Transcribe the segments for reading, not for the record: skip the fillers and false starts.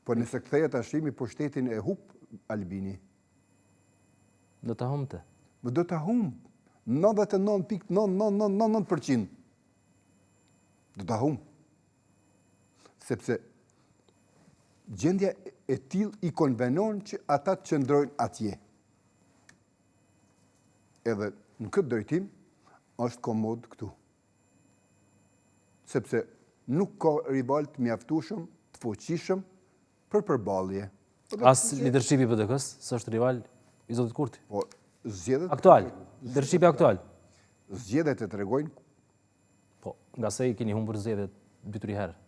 Po nëse kthehet Hashimi, pushtetin e hup Albini. Do ta humbte. Po do ta humb. 99.99999%. Do ta humb. Sepse gjendja e tillë i konvenon që ata të qëndrojnë atje. Edhe në këtë drejtim është komod këtu. Sepse nuk ka rival të mjaftueshëm, të fuqishëm për përballje. As leadershipi i PDK-së, s'është rival i zotit Kurti. Po, zgjedhjet... Aktual, leadershipi aktual. Zgjedhjet e tregojnë... Po, ngase i keni humbur zgjedhjet 2-3 herë.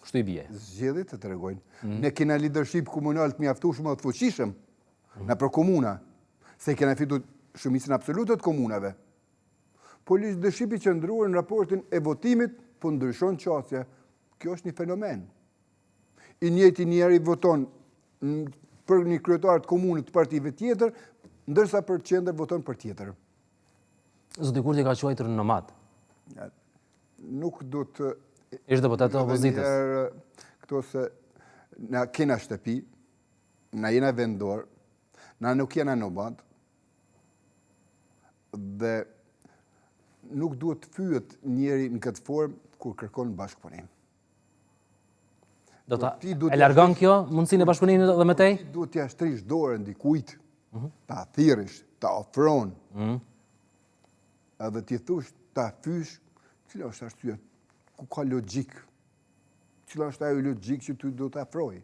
Kështu i bie. Zgjedhjet e tregojnë. Mm. Ne kena leadership komunal të mjaftueshëm dhe të fuqishëm mm. nëpër komuna, se i kena fitu shumicën absolute të komunave. Po leadershipi qendror në raportin e votimit, po ndryshon qasja. Kjo është një fenomen. I njëjti njeri voton për një kryetar të komunës të partive tjetër, ndërsa për qendër voton për tjetër. Zoti Kurti ka quajtur nomad. Nuk do të... Ish deputet të opozitës. Këto se na kena shtëpi, na jena vendor, na nuk jena nomad, dhe nuk duhet të fyhet njeri në këtë formë kur kërkon bashkëpunim. Do ta e largon kjo mundësinë e bashkëpunimit edhe më tej? Ti duhet t'ia shtrish dorën dikujt, mhm. ta thirrësh, ta ofron. Mhm. Edhe t'i thush, ta fysh, cila është arsyeja? Ku ka logjikë? Cila është ajo logjikë që ty do të afroj?